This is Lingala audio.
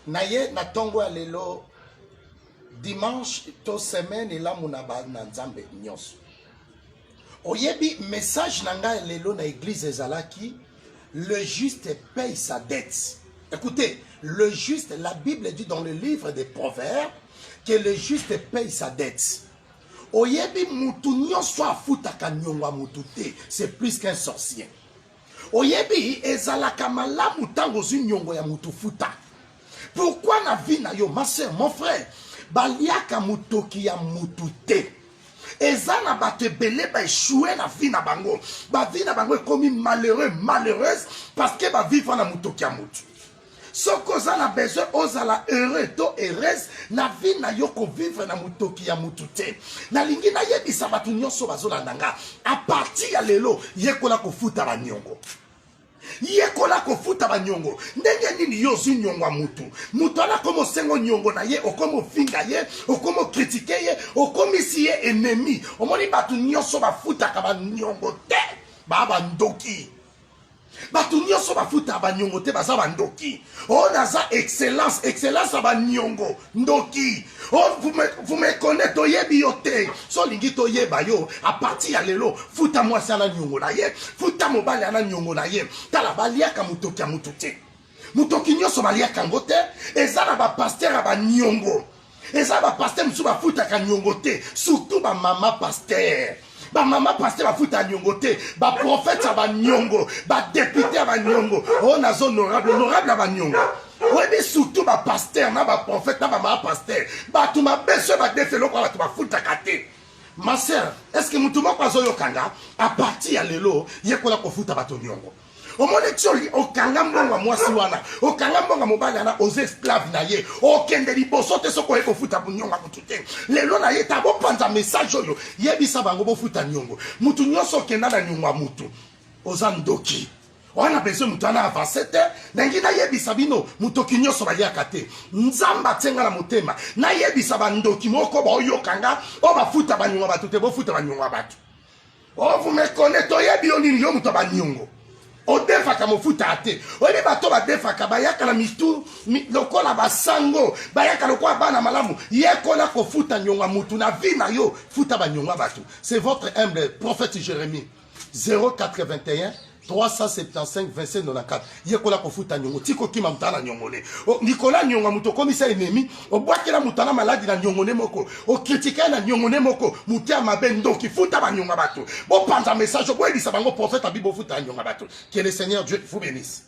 Na ye na tongo ya lelo dimanche to semaine elamu na ba na Nzambe nyonso. Oyebi message na ngai lelo na église ezalaki le juste paye sa dette. Écoutez, le juste, la Bible dit dans le livre des Proverbes que le juste paye sa dette. Oyebi mutu nyonso afutaka nyongo ya mutu te, c'est plus qu'un sorcier. Oyebi ezalaka malamu ntango ozwi nyongo ya mutu futa. Pourquoi na vie na yo, ma soeur, mon frère, baliaka motoki ya mutu te. Eza na bato ebele ba echoue na vie na bango. Ba vie na bango ekomi malheureux, malheureuse parce que ba vivre na motoki ya mutu. Soki oza na besoin ozala heureux to heureuse na vie na yo, kovivre na motoki ya mutu te. Nalingi nayebisa bato nyonso bazolanda nga, a partir ya lelo yekola kofuta baniongo. Yekola kofuta baniongo. Ndenge nini yo ozwi niongo ya mutu, mutu wana akomi osengo niongo na ye, okomi ofinga ye, okomi okritike ye, okomisi ye ennemi. Omoni bato nyonso bafutaka baniongo te, baa bandoki. Bato nyonso bafutaka baniongo te baza bandoki. Oyo naza excellence, excellence ya baniongo, ndoki. Oh, vous me connaissez, toyebi yo te. So olingi toyeba yo, a partir ya lelo futa mwasi ana niongo na ye, futa mobali ana niongo na ye. Tala, baliaka motoki ya motu te. Motoki nyonso baliaka yango te. Eza na bapaster ya baniongo. Eza bapaster mosusu bafutaka niongo te, surtout bamama paster. Bamama paster bafutaka niongo te, baprofete ya baniongo, badepute ya baniongo. Oyo naza honorable, honorable ya baniongo. Oyebi surtout bapaster na baprofete na bamama paster, bato mabe soki badefi eloko ya bato bafutaka te. Ma sœur, est-ce que mutu moko azoyoka nga? A partir ya lelo yekola kofuta bato niongo. Omoni ti okanga mbongo ya mwasi wana, okanga mbongo ya mobali wana, oza esclave na ye, okende liboso te soki oye kofuta niongo ya mutu te. Lelo na ye ta bopanza message oyo, yebisa bango bofuta niongo. Mutu nyonso okenda na niongo ya mutu, oza ndoki. Wana besoin mutu wana avance te. Nangi nayebisa bino, motoki nyonso baliaka te. Nzambe atie nga na motema nayebisa bandoki moko baoyoka nga, oyo bafuta baniongo ya bato te, bofuta baniongo ya bato. Oh, vous me connaissez, toyebi yo nini, yo moto ya baniongo. Odefaka mofuta te. Oyebi bato badefaka, bayaka na mitu lokola basango, bayaka lokola bana malamu. Yekola kofuta niongo ya mutu na vie na yo, futa baniongo ya bato. C'est votre humble prophète Jérémie. 081 375 27 94. Yekola kofuta niongo, tika okima moto ana niongo ne. Nikola niongo ya moto okomisa ennemi, obwakela moto ana maladi na niongo ne moko, okritike na niongo ne moko, moto ya mabe, ndoki. Futa baniongo ya bato. Bopanza message, boyebisa bango prophète abi bofuta niongo ya bato. Que le Seigneur Dieu vous bénisse.